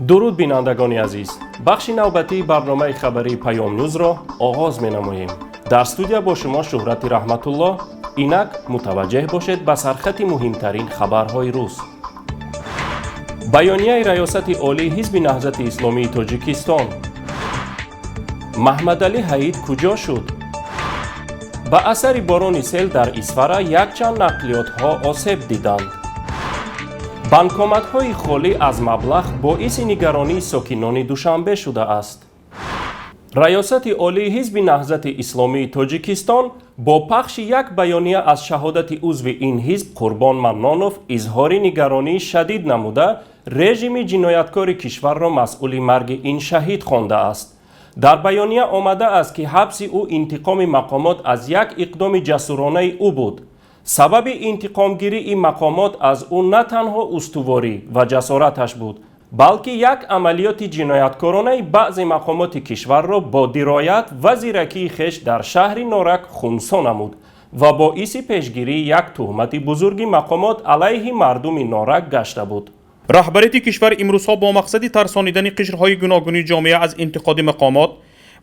Дуруд, бинандагони азиз! Бахши навбатии барномаи хабарии Паёмнюзро оғоз менамоем. Дар студия бо шумо Шӯҳрати Раҳматулло. Инак мутаваҷҷеҳ бошед ба сархати муҳимтарин хабарҳои рӯз. Баёнияи Раёсати Олии Ҳизби Наҳзати Исломии Тоҷикистон. Маҳмадалӣ Ҳаид куҷо шуд? Ба асари борони сел дар Исфара якчанд нақлиётҳо осеб диданд. Банкоматҳои холӣ аз маблағ боиси нигаронии сокинони Душанбе шудааст. Раёсати Олии Ҳизби Наҳзати Исломии Тоҷикистон бо пахши як баёния аз шаҳодати узви ин ҳизб Қурбон Маннонов изҳори нигаронии шадид намуда, режими ҷинояткори кишварро масъули марги ин шаҳид хондааст. Дар баёния омадааст, ки ҳабси ӯ интиқоми мақомот аз як иқдоми ҷасуронаи ӯ буд. Сабаби интиқомгирии мақомот аз ӯ на танҳо устуворӣ ва ҷасораташ буд, балки як амалиёти ҷинояткоронаи баъзе мақомоти кишварро бо дироят ва зиракии хеш дар шаҳри Норак хунсо намуд ва боиси пешгирии як туҳмати бузурги мақомот алайҳи мардуми Норак гашта буд. Раҳбарияти кишвар имрӯзҳо бо мақсади тарсонидани қишрҳои гуногуни ҷомеа аз интиқоди мақомот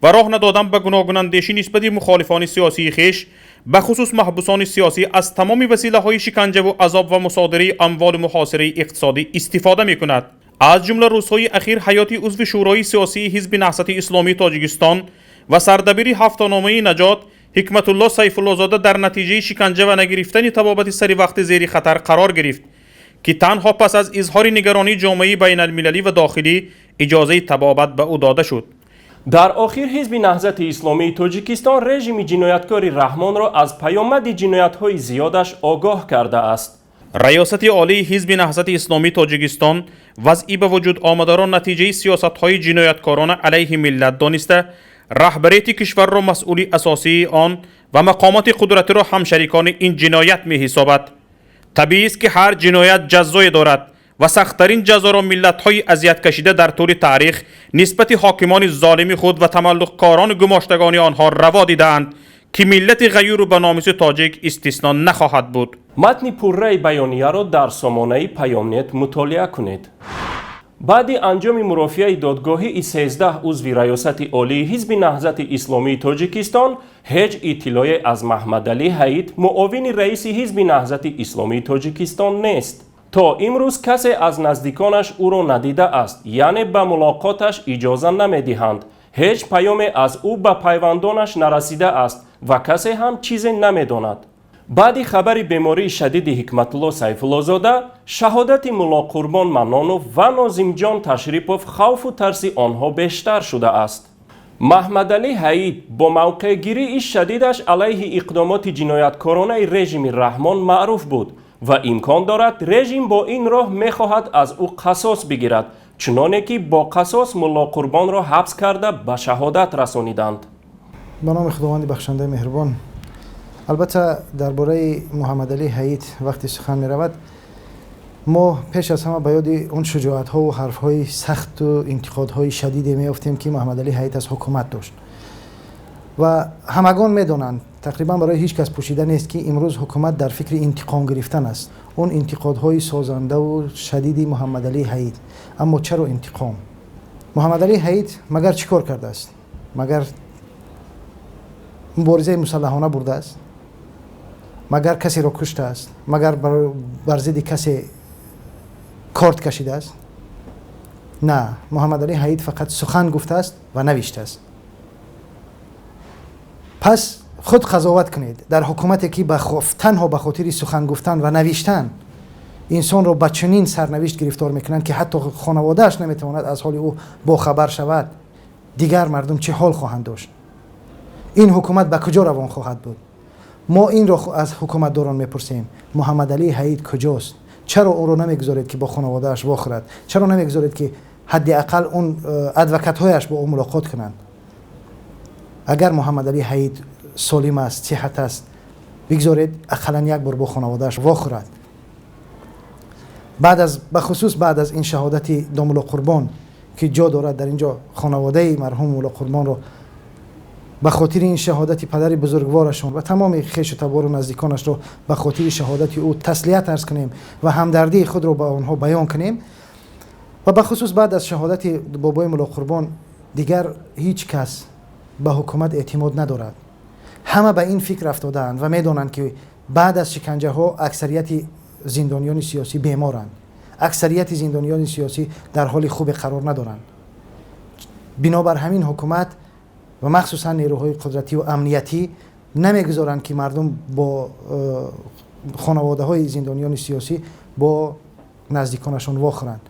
ва роҳ надодан ба гуногунандешӣ нисбати мухолифони сиёсии хеш, бахусус маҳбусони сиёсӣ, аз тамоми василаҳои шиканҷаву азоб ва мусодираи амволу муҳосираи иқтисодӣ истифода мекунад. Аз ҷумла рӯзҳои ахир ҳаёти узви Шӯрои сиёсии Ҳизби Наҳзати Исломии Тоҷикистон ва сардабири ҳафтаномаи Наҷот Ҳикматулло Сайфуллозода дар натиҷаи шиканҷа ва нагирифтани табобати саривақтӣ зери хатар қарор гирифт, ки танҳо пас аз изҳори нигаронии ҷомеаи байналмилалӣ ва дохилӣ иҷозаи табобат ба ӯ дода шуд. Дар охир Ҳизби Наҳзати Исломии Тоҷикистон режими ҷинояткори Раҳмонро аз паёмади ҷиноятҳои зиёдаш огоҳ кардааст. Раёсати Олии Ҳизби Наҳзати Исломии Тоҷикистон вазъи ба вуҷуд омадаро натиҷаи сиёсатҳои ҷинояткорона алайҳи миллат дониста, раҳбарияти кишварро масъули асосии он ва мақомоти қудратиро ҳамшарикони ин ҷиноят меҳисобад. Табиист, ки ҳар ҷиноят ҷазое дорад ва сахттарин ҷазоро миллатҳои азияткашида дар тӯли таърих нисбати ҳокимони золими худ ва тамаллуқкорону гумоштагони онҳо раво дидаанд, ки миллати ғаюру ба номуси тоҷик истисно нахоҳад буд. Матни пурраи баёнияро дар сомонаи Паёмнет мутолиа кунед. Баъди анҷоми мурофиаи додгоҳии 13 узви Раёсати Олии Ҳизби Наҳзати Исломии Тоҷикистон ҳеҷ иттилоъе аз Маҳмадалӣ Ҳаид, муовини раиси Ҳизби Наҳзати Исломии Тоҷикистон, нест. То имрӯз касе аз наздиконаш ӯро надидааст, яъне ба мулоқоташ иҷоза намедиҳанд. Ҳеҷ паёме аз ӯ ба пайвандонаш нарасидааст ва касе ҳам чизе намедонад. Баъди хабари бемории шадиди Ҳикматулло Сайфуллозода, шаҳодати Мулло Қурбон Маннонов ва Нозимҷон Ташрипов хавфу тарси онҳо бештар шудааст. Маҳмадалӣ Ҳаид бо мавқеъгирии шадидаш алайҳи иқдомоти ҷинояткоронаи режими Раҳмон маъруф буд ва имкон дорад, режим бо ин роҳ мехоҳад аз ӯ қасос бигирад, чуноне ки бо қасос Мулло Қурбонро ҳабс карда, ба шаҳодат расониданд. Ба номи Худованди бахшандаи меҳрубон. Албатта, дар бораи Муҳаммадалӣ Ҳаид вақте сухан меравад, мо пеш аз ҳама ба ёди он шуҷоатҳову ҳарфҳои сахту интиқодҳои шадиде меёфтем, ки Муҳаммадалӣ Ҳаид аз ҳукумат дошт. Ва ҳамагон медонанд, тақрибан барои ҳеҷ кас пӯшида нест, ки имрӯз ҳукумат дар фикри интиқом гирифтан аст, он интиқодҳои созандаву шадиди Муҳаммадалӣ Ҳаид. Аммо чаро интиқом? Муҳаммадалӣ Ҳаид магар чӣ кор кардааст? Магар муборизаи мусаллаҳона бурдааст? Магар касеро куштааст? Магар бар зидди касе корт кашидааст? На, Муҳаммадалӣ Ҳаид фақат сухан гуфтааст ва навиштааст. Пас худ қазоват кунед: дар ҳукумате, ки танҳо ба хотири сухан гуфтан ва навиштан инсонро ба чунин сарнавишт гирифтор мекунанд, ки ҳатто хонаводааш наметавонад аз ҳоли ӯ бохабар шавад, дигар мардум чӣ ҳол хоҳанд дошт? Ин ҳукумат ба куҷо равон хоҳад буд? Мо инро аз ҳукуматдорон мепурсем: Муҳаммадалӣ Ҳаид куҷост? Чаро ӯро намегузоред, ки бо хонаводааш вохӯрад? Чаро намегузоред, ки ҳадди ақал он адвокатҳояш бо ӯ мулоқот кунанд? Агар Муҳаммадалӣ Ҳаид солим аст, сиҳат аст, бигзоред ақаллан як бор бо хонаводааш вохӯрад. Баъд аз, бахусус баъд аз ин шаҳодати домулло Қурбон, ки ҷо дорад дар ин ҷо хонаводаи марҳум мулло Қурбонро ба хотири ин шаҳодати падари бузургворашон ва тамоми хешу табору наздиконашро ба хотири шаҳодати ӯ таслият арз кунем ва ҳамдардии худро ба онҳо баён кунем. Ва бахусус баъд аз шаҳодати Бобои Муллоқурбон дигар ҳеҷ кас ба ҳукумат эътимод надорад. Ҳама ба ин фикр афтодаанд ва медонанд, ки баъд аз шиканҷаҳо аксарияти зиндониёни сиёсӣ беморанд, аксарияти зиндониёни сиёсӣ дар ҳоли хубе қарор надоранд. Бинобар ҳамин ҳукумат ва махсусан нерӯҳои қудратию амниятӣ намегузоранд, ки мардум бо хонаводаҳои зиндониёни сиёсӣ, бо наздиконашон вохӯранд.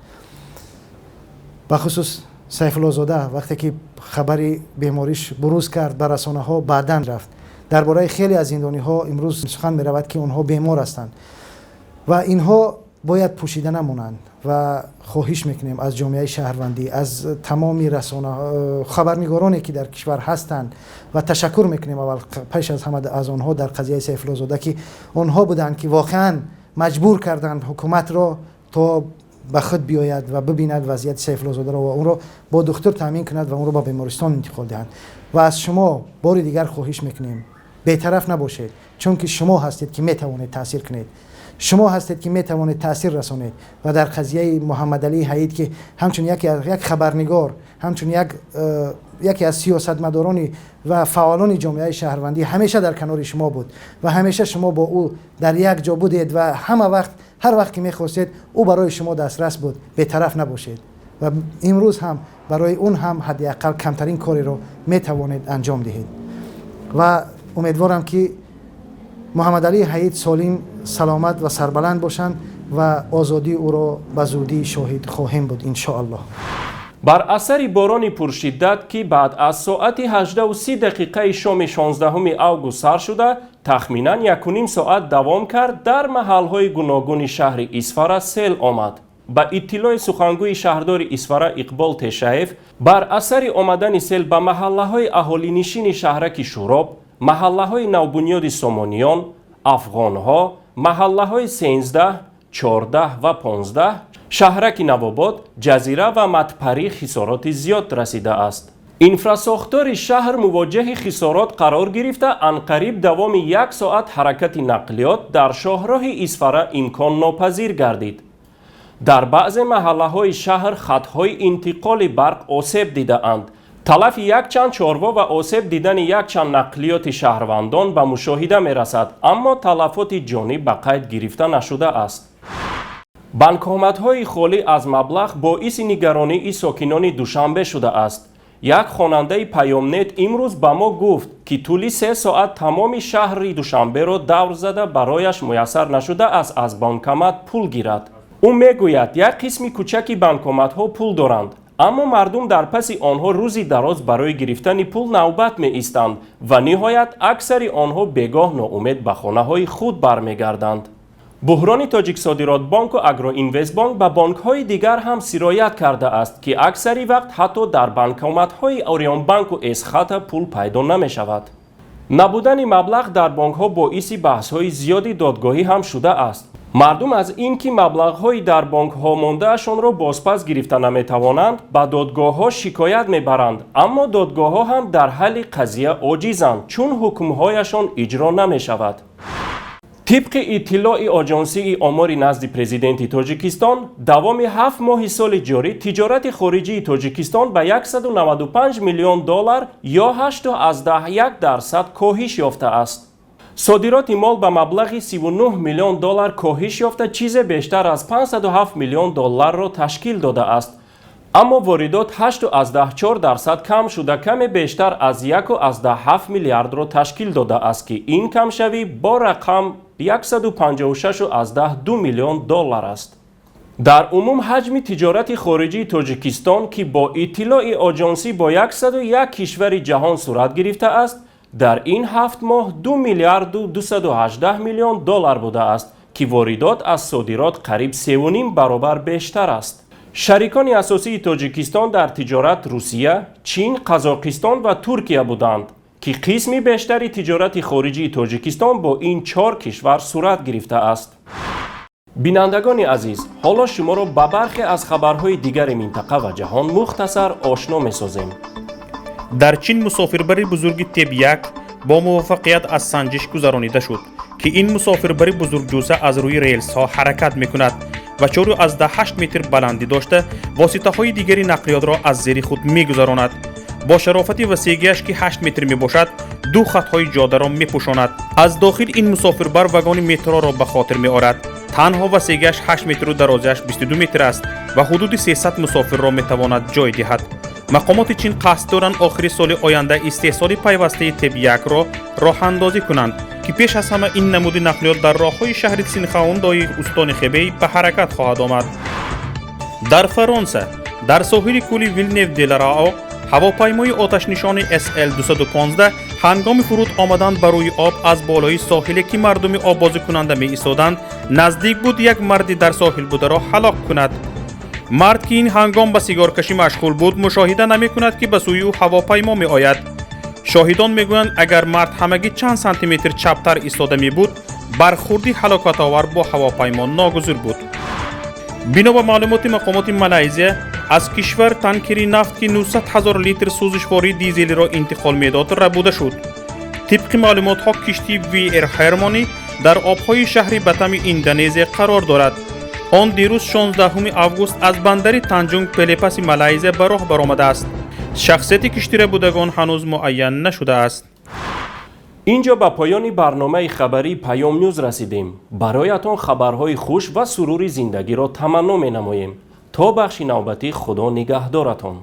Бахусус Сайфуллозода, вақте ки хабари бемориш бурӯз кард ба расонаҳо, баъдан рафт. Дар бораи хеле аз зиндониҳо имрӯз сухан меравад, ки онҳо бемор ҳастанд ва инҳо бояд пӯшида намонанд. Ва хоҳиш мекунем аз ҷомеаи шаҳрвандӣ, аз тамоми расона хабарнигороне, ки дар кишвар ҳастанд, ва ташаккур мекунем аввал пеш аз ҳама аз онҳо дар қазияи Сайфуллозода, ки онҳо буданд, ки воқеан маҷбур карданд ҳукуматро то ба худ биёяд ва бибинад вазъияти Сайфуллозодаро ва онро бо духтур таъмин кунад ва онро ба бемористон интиқол диҳанд. Ва аз шумо бори дигар хоҳиш мекунем, бетараф набошед, чунки шумо ҳастед, ки метавонед таъсир кунед, шумо ҳастед, ки метавонед таъсир расонед. Ва дар қазияи Муҳаммадалии Ҳаид, ки ҳамчун як хабарнигор, ҳамчун яке аз сиёсатмадорони ва фаъолони ҷомеаи шаҳрвандӣ ҳамеша дар канори шумо буд ва ҳамеша шумо бо ӯ дар як ҷо будед ва ҳама вақт, ҳар вақт ки мехостед, ӯ барои шумо дастрас буд. Бетараф набошед ва имрӯз ҳам барои он ҳам ҳадди ақал камтарин кореро метавонед анҷом диҳед. Ва умедворам, ки Муҳаммадалии Ҳаид солим, саломат ва сарбаланд бошанд ва озодии ӯро ба зудӣ шоҳид хоҳем буд, иншоаллоҳ. Бар асари борони пуршиддат, ки баъд аз соати 18:30 дақиқаи шоми 16 август сар шуда, тахминан 1,5 соат давом кард, дар маҳалҳои гуногуни шаҳри Исфара сел омад. Ба иттилои сухангӯи шаҳрдори Исфара Иқбол Тешаев, бар асари омадани сел ба маҳаллаҳои аҳолинишини шаҳраки Шӯроб, маҳаллаҳои навбунёди Сомониён, Афғонҳо, маҳаллаҳои 13, 14 ва 15, шаҳраки Навобод, Ҷазира ва Матпарӣ хисороти зиёд расидааст. Инфрасохтори шаҳр мувоҷаҳи хисорот қарор гирифта, анқариб давоми як соат ҳаракати нақлиёт дар шоҳроҳи Исфара имконнопазир гардид. Дар баъзе маҳаллаҳои шаҳр хатҳои интиқоли барқ осеб дидаанд. Талафи якчанд чорво ва осеб дидани якчанд нақлиёти шаҳрвандон ба мушоҳида мерасад, аммо талафоти ҷонӣ ба қайд гирифта нашудааст. Банкоматҳои холӣ аз маблағ боиси нигаронии сокинони Душанбе шудааст. Як хонандаи Паёмнет имрӯз ба мо гуфт, ки тӯли 3 соат тамоми шаҳри Душанберо давр зада, барояш муяссар нашудааст аз банкомат пул гирад. Ӯ мегӯяд, як қисми кӯчаки банкоматҳо пул доранд, аммо мардум дар паси онҳо рӯзи дароз барои гирифтани пул навбат меистанд ва ниҳоят аксари онҳо бегоҳ ноумед ба хонаҳои худ бармегарданд. Буҳрони Тоҷиксодиротбонку Агроинвестбонк ба бонкҳои дигар ҳам сироят кардааст, ки аксари вақт ҳатто дар банкоматҳои Ориёнбанку Эсхата пул пайдо намешавад. Набудани маблағ дар бонкҳо боиси баҳсҳои зиёди додгоҳӣ ҳам шудааст. Мардум аз ин ки маблағҳои дар бонкҳо мондаашонро бозпас гирифта наметавонанд, ба додгоҳҳо шикоят мебаранд, аммо додгоҳҳо ҳам дар ҳалли қазия оҷизанд, чун ҳукмҳояшон иҷро намешавад. Тибқи иттилои Оҷонсии омори назди президенти Тоҷикистон, давоми 7 моҳи соли ҷорӣ тиҷорати хориҷии Тоҷикистон ба 195 миллион доллар ё 8,1% коҳиш ёфтааст. Содироти мол ба маблағи 39 миллион доллар коҳиш ёфта, чизе бештар аз 507 миллион долларро ташкил додааст, аммо воридот 8,4% кам шуда, каме бештар аз 1,7 миллиардро ташкил додааст, ки ин камшавӣ бо рақам 156,2 миллион доллар аст. Дар умум ҳаҷми тиҷорати хориҷии Тоҷикистон, ки бо иттилои оҷонсӣ бо 101 кишвари ҷаҳон сурат гирифтааст, дар ин 7 моҳ 2 миллиарду 218 миллион доллар будааст, ки воридот аз содирот қариб 3,5 баробар бештар аст. Шарикони асосии Тоҷикистон дар тиҷорат Русия, Чин, Қазоқистон ва Туркия буданд, ки қисми бештари тиҷорати хориҷии Тоҷикистон бо ин чор кишвар сурат гирифтааст. Бинандагони азиз, ҳоло шуморо ба бархе аз хабарҳои дигари минтақа ва ҷаҳон мухтасар ошно месозем. Дар Чин мусофирбари бузурги Теб-1 бо муваффақият аз санҷиш гузаронида шуд, ки ин мусофирбари бузургҷуса аз рӯи релсҳо ҳаракат мекунад. ва 4,8 метр баландӣ дошта, воситаҳои дигари нақлиётро аз зери худ мегузаронад. Бо шарофати васегиаш, ки 8 метр мебошад, ду хатҳои ҷодаро мепӯшонад. Аз дохил ин мусофирбар вагони метроро ба хотир меорад. Танҳо васегиаш 8 метру дарозиаш 22 метр аст ва ҳудуди 300 мусофирро метавонад ҷой диҳад. Мақомоти Чин қасд доранд, охири соли оянда истеҳсоли пайвастаи ТЭБ-1-ро роҳандозӣ кунанд, ки пеш аз ҳама ин намуди нақлиёт дар роҳҳои шаҳри Цинхуандаои устони Хебей ба ҳаракат хоҳад омад. Дар Фаронса, дар соҳили кӯли Вилнев деларао, ҳавопаймои оташнишони СЛ-215 ҳангоми фуруд омадан ба рӯи об аз болои соҳиле, ки мардуми оббозикунанда меистоданд, наздик буд як марди дар соҳил бударо ҳалок кунад. Мард, ки ин ҳангом ба сигоркашӣ машғул буд, мушоҳида намекунад, ки ба сӯи ӯ ҳавопаймо меояд. Шоҳидон мегӯянд, агар мард ҳамагӣ чанд сантиметр чаптар истода мебуд, бархурди ҳалокатовар бо ҳавопаймо ногузир буд. Бино ба маълумоти мақомоти Малайзия, аз кишвар танкери нафт, ки 900 ҳазор литр сӯзишвории дизелиро интиқол медод, рабуда шуд. Тибқи маълумотҳо, киштии VR Ҳермони дар обҳои шаҳри Батами Индонезия қарор дорад. Он дирӯз, 16 август, аз бандари Танҷунг Пелепаси Малайзия ба роҳ баромадааст. Шахсияти киштирабудагон ҳанӯз муайян нашудааст. Инҷо ба поёни барномаи хабарии Паём Нюз расидем. Бароятон хабарҳои хуш ва сурури зиндагиро таманно менамоем. То бахши навбатӣ, Худо нигаҳдоратон.